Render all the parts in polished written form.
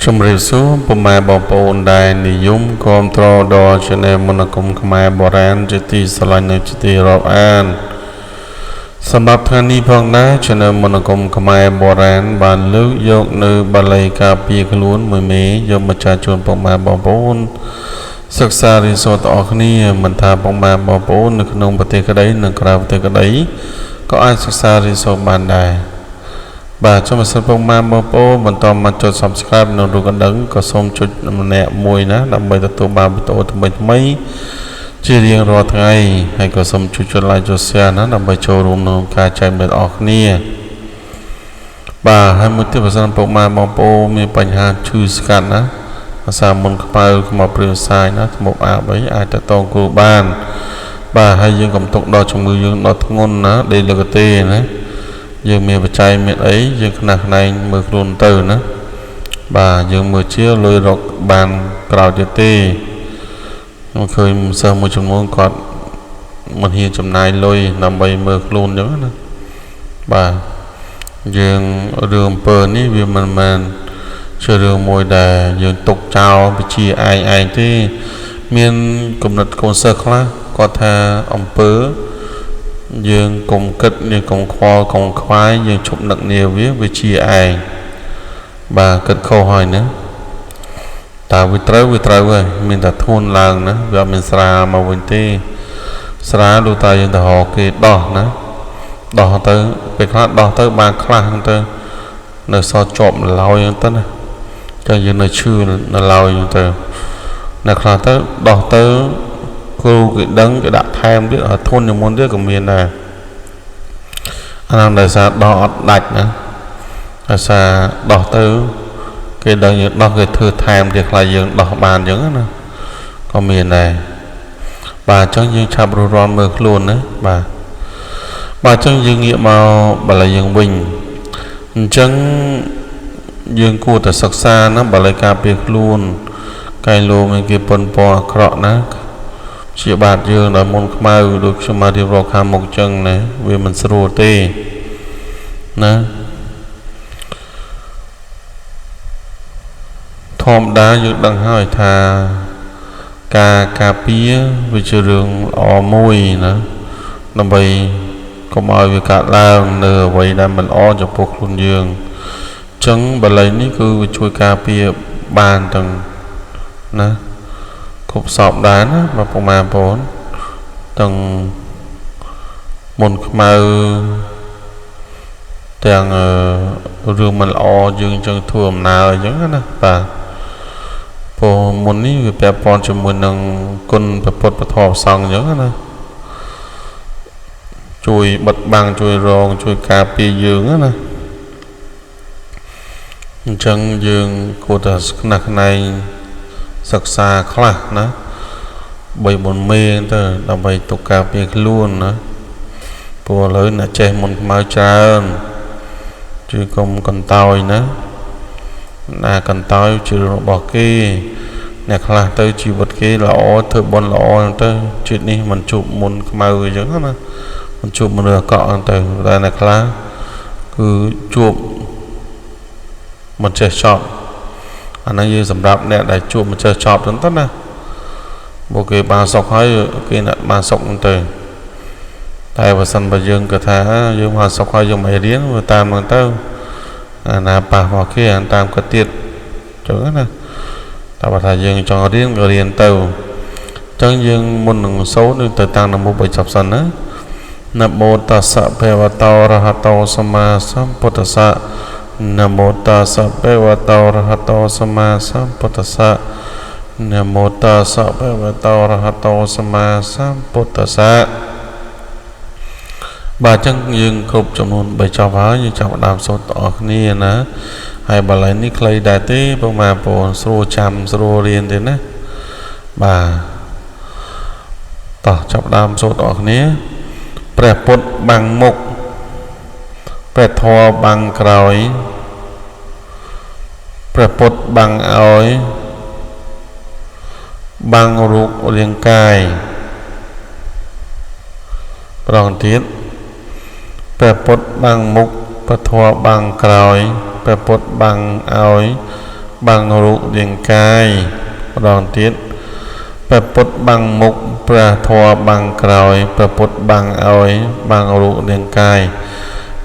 ជំរាបសួរពុកម៉ែបងប្អូនដែលនិយមគាំទ្រដល់ Channel មន្តអាគមខ្មែរបុរាណជាទីស្រឡាញ់និងជាទីរាប់អានសម្រាប់ថ្ងៃនេះផងដែរ Channel មន្តអាគមខ្មែរបុរាណបានលើកយកនៅបាលីការពារខ្លួនមួយមេយកមកចែកជូនពុកម៉ែបងប្អូនសិក្សារៀនសូត្រទាំងអស់គ្នាមិនថាពុកម៉ែបងប្អូននៅក្នុងប្រទេសក្តីនិងក្រៅប្រទេសក្តីក៏អាចសិក្សារៀនសូត្របានដែរបាទសូមអរគុណពុកម៉ែបងប្អូនបន្តមកចុច Subscribe និងរូបកណ្ដឹងក៏សូមចុចម្នាក់មួយណាដើម្បីទទួលបានវីដេអូថ្មីៗជារៀងរាល់ថ្ងៃហើយក៏សូមជួយចុច Like ចុច Share ណាដើម្បីចូលរួមក្នុងការចែករំលែកអស់គ្នាបាទហើយមួយទៀតបើសិនពុកម៉ែបងប្អូនមានបញ្ហាឈឺស្កាត់ណាភាសាមុនខ្មៅខ្មៅព្រាវសាយណាធ្មប់អាបអីអាចតតងគ្រូបានបាទហើយយើងកុំទុកដល់ជំងឺយើងដល់ធ្ងន់ណាដេកលើកទេណាយើងមានបច្ច័យមានអីយើងខ្នះខ្នែងមើលខ្លួនទៅណាបាទយើងមើលជាលុយរកបានក្រោយទៀតទេខ្ញុំឃើញសិស្សមួយចំនួនគាត់មិនហ៊ានចំណាយលុយដើម្បីមើលខ្លួនអញ្ចឹងណាបាទយើងរឿងអំពើនេះវាមិនមែនជារឿងមួយដែលយើងទុកចោលវិជាឯងឯងទេមានគំនិតកូនសិស្សខ្លះគាត់ថាអំពើយើងកុំគិតយើងកុំខ្វល់កុំខ្វាយយើងឈប់នឹកនាវាជាឯងបាទគិតខុសហើយណាតើវាត្រូវហើយមានតែធ្ងន់ឡើងណាវាអត់មានស្រាលមកវិញទេស្រាលដូចតែយើងទៅរកគេដោះណាដោះទៅពេលខ្លះដោះទៅបានខ្លះហ្នឹងទៅនៅសល់ជាប់ឡើយហ្នឹងទៅណាចឹងយើងនៅឈឺនៅឡើយហ្នឹងទៅនៅខ្លះទៅដោះទៅគ្រូគេដឹងគេដាក់ថែមទៀតឲ្យធន់ជាងមុនទៀតក៏មានដែរអានោះដោយសារដោះអត់ដាច់ណាដោយសារដោះទៅគេដឹងយើងដោះគេធ្វើថែមទៀតខ្លាចយើងដោះបានអញ្ចឹងណាក៏មានដែរបាទអញ្ចឹងយើងឆាប់រស់រាន់មើលខ្លួនណាបាទបាទអញ្ចឹងយើងងាកមកបាលីយើងវិញអញ្ចឹងយើងគួរតែសិក្សាណាបាលីការពារខ្លួនកែលោមានគេប៉ុនប៉អាក្រក់ណាជាបាទយើងដោយមុនខ្មៅដូចខ្ញុំមករៀបរាប់ខាងមុខចឹងណាវាមិនស្រួលទេណាធម្មតាយើងដឹងហើយថាការការពារវាជារឿងល្អមួយណាដើម្បីកុំឲ្យវាកើតឡើងនៅអ្វីដែលមិនល្អចំពោះខ្លួនយើងចឹងបាលីនេះគឺវាជួយការពារបានទាំងណាគ្រប់សពដែរណាបងប្អូនទាំងមុនខ្មៅទាំងរឿងមិនល្អយើងចឹងធ្វើអំណើអញ្ចឹងណាបាទព្រោះមុននេះវាពាក់ព័ន្ធជាមួយនឹងគុណព្រះពុទ្ធពធសង្ឃអញ្ចឹងណាជួយបិទបាំងជួយរងជួយការពារយើងណាអញ្ចឹងយើងគួរតែខ្នះខ្នែងសិក្សាខ្លះណា3 4មេទៅដើម្បីទុកការពារខ្លួនណាព្រោះឥឡូវអ្នកចេះមុនខ្មៅច្រើនជួយកុំកន្តើយណាណាកន្តើយជារឿងរបស់គេអ្នកខ្លះទៅជីវិតគេល្អធ្វើបុណ្យល្អទៅជាតិនេះមិនជួបមុនខ្មៅអញ្ចឹងណាមិនជួបមនុស្សអាក្រក់ហ្នឹងទៅតែអ្នកខ្លះគឺជួបមិនចេះចប់អាហ្នឹងយើងសម្រាប់អ្នកដែលជួបមិនចេះចប់ហ្នឹងទៅណាបើគេបានសុខហើយគេអ្នកបានសុខហ្នឹងទៅតែបើសិនបើយើងគិតថាយើងបានសុខហើយយើងមិនរៀនវាតាមហ្នឹងទៅអាណាប៉ះមកគេអាតាមក៏ទៀតចឹងណាតែបើថាយើងចង់រៀនក៏រៀនទៅចឹងយើងមុននឹងសូត្រនឹងទៅតាំងនមោ3ចប់សិនណានមោតស្សៈភគវតោអរហតោសម្មាសម្ពុទ្ធស្សៈនមោតស្សៈភគវតោអរហតោសម្មាសម្ពុទ្ធស្សៈនមោតស្សៈភគវតោអរហតោសម្មាសម្ពុទ្ធស្សៈបាទអញ្ចឹងយើងគ្រប់ចំនួន3ចប់ហើយយើងចាប់ផ្ដើមសូត្រទាំងអស់គ្នាណាហើយបាលីនេះខ្លីដែរទេពុកម៉ែបងប្អូនស្រួលចាំស្រួលរៀនទេណាបាទតោះចាប់ផ្ដើមសូត្រទាំងអស់គ្នាព្រះពុទ្ធបាំងមុខព្រះធម៌បាំងក្រោយព្រះពុទ្ធបាំងឲ្យបាំងរូបរាងកាយ ប្រងទៀតព្រះពុទ្ធបាំងមុខព្រះធម៌បាំងក្រោយព្រះពុទ្ធបាំងឲ្យបាំងរូបរាងកាយម្ដងទៀតព្រះពុទ្ធបាំងមុខព្រះធម៌បាំងក្រោយព្រះពុទ្ធបាំងឲ្យបាំងរូបរាងកាយ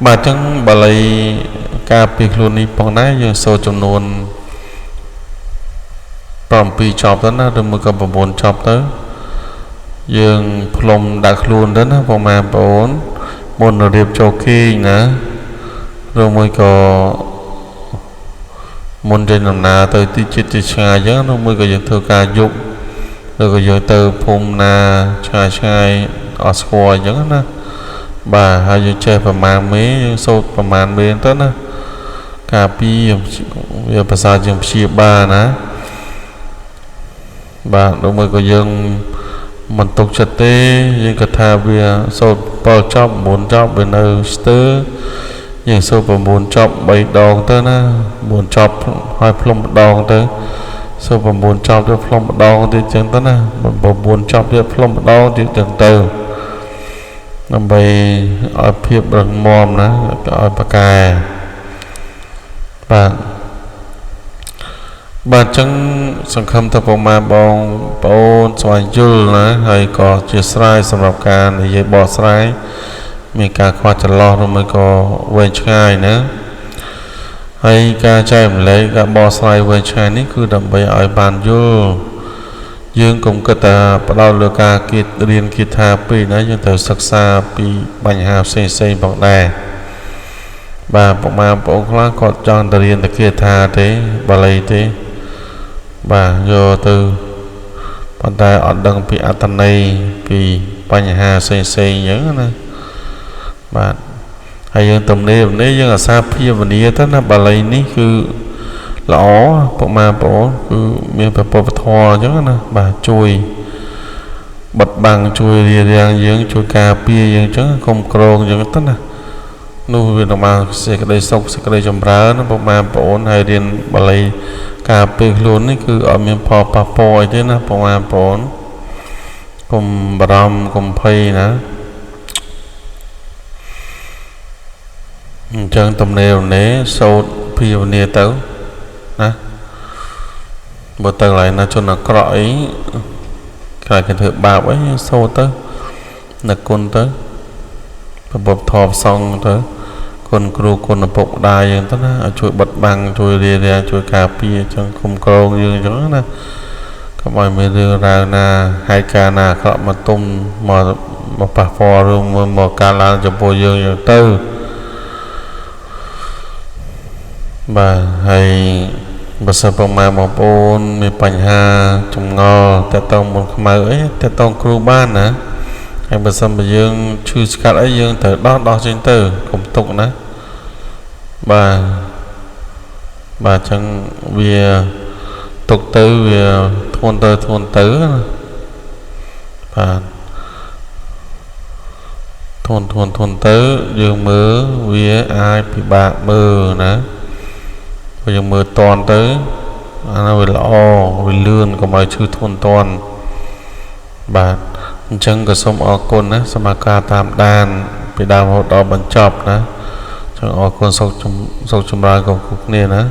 បាទអញ្ចឹងបាលីការពីខ្លួននេះផងដែរយើងសូត្រចំនួន7ចប់ទៅណាឬមួយក៏9ចប់ទៅយើងផ្លុំដាក់ខ្លួនទៅណាបងប្អូនមុនរៀបចូលគេងណាឬមួយក៏មុនចេញដំណើរទៅទីជិតទីឆ្ងាយអញ្ចឹងឬមួយក៏យើងធ្វើការយប់ឬក៏យើងទៅភូមិណាឆ្ងាយឆ្ងាយអត់ស្គាល់អញ្ចឹងណាបាទហើយយើងចេះប្រមាណមេយើងសូត្រប្រមាណមេទៅណាការពីវាភាសាជាងព្យាបាលណាបាទឬមួយក៏យើងមិនទុកចិត្តទេយើងគិតថាវាសូត្រ7ចប់9ចប់វានៅស្ទើរយើងសូត្រ9ចប់3ដងទៅណា9ចប់ហើយផ្លុំម្ដងទៅសូត្រ9ចប់ទៅផ្លុំម្ដងទៀតចឹងទៅណា9ចប់ទៀតផ្លុំម្ដងទៀតចឹងទៅដើម្បីឲ្យភាពរឹងមាំណាឲ្យប្រកែបាទបាទអញ្ចឹងសង្ឃឹមថាពុកម៉ែបងប្អូនស្វែងយល់ណាហើយក៏ជាស្រ័យសម្រាប់ការនិយាយបកស្រាយមានការខ្វះចន្លោះឬមួយក៏វែងឆ្ងាយណាហើយការចែករំលែកការបកស្រាយវែងឆ្ងាយនេះគឺដើម្បីឲ្យបានយល់យើងកុំគិតថាផ្ដោតលើការគិតរៀនគិតថាពេកណាយើងត្រូវសិក្សាពីបញ្ហាផ្សេងផ្សេងផងដែរបាទពុកម៉ែបងប្អូនខ្លះគាត់ចង់ទៅរៀនតែគាថាទេបាលីទេបាទយកទៅប៉ុន្តែអត់ដឹងពីអត្ថន័យពីបញ្ហាផ្សេងផ្សេងអញ្ចឹងណាបាទហើយយើងទំនេរនេះយើងអាសាភាវនាទៅណាបាលីនេះគឺល្អពុកម៉ែបងប្អូនគឺមានព្រះពុទ្ធធម៌អញ្ចឹងណាបាទជួយបិទបាំងជួយរារាំងយើងជួយការពារយើងអញ្ចឹងកុំក្រងអញ្ចឹងទៅណានោះវានឹងបានសេចក្តីសុខសេចក្តីចម្រើនពុកម៉ែបងប្អូនហើយរៀនបាលីការពារខ្លួននេះគឺអត់មានផលប៉ះពាល់អីទេណាពុកម៉ែបងប្អូនកុំបារម្ភកុំភ័យណាអញ្ចឹងទំនេរនេះសូត្រភាវនាទៅណាបើទៅកន្លែងណាជនអាក្រក់អីខ្លាចគេធ្វើបាបអីសូត្រទៅនឹកគុណទៅប្រពន្ធធម៌សង្ឃទៅគុណគ្រូគុណឪពុកម្ដាយយើងទៅណាឲ្យជួយបិទបាំងជួយរារាំងជួយការពារអញ្ចឹងគុំក្រងយើងអញ្ចឹងណាកុំឲ្យមានរឿងរ៉ាវណាហេតុការណ៍ណាអាក្រក់មកទុំមកប៉ះពាល់ឬមកកើតឡើងចំពោះយើងអញ្ចឹងទៅបាទហើយបើសិនពុកម៉ែបងប្អូនមានបញ្ហាចម្ងល់តកតងមុនខ្មៅអីតកតងគ្រូបានណាហើយបើសិនបើយើងឈឺស្កាត់អីយើងត្រូវដោះចេញទៅកុំទុកណាបាទបាទអញ្ចឹងវាទុកទៅវាធ្ងន់ទៅធ្ងន់ទៅណាបាទធ្ងន់ធ្ងន់ធ្ងន់ទៅយើងមើលវាអាចពិបាកមើលណាព្រោះយើងមើលតន់ទៅអានោះវាល្អវាលឿនកុំឲ្យឈឺធ្ងន់តន់បាទអញ្ចឹងក៏សូមអរគុណណាសម្រាប់ការតាមដានពីដើមរហូតដល់បញ្ចប់ណាចឹងអរគុណសុខចម្រើនគ្រប់គ្នាណា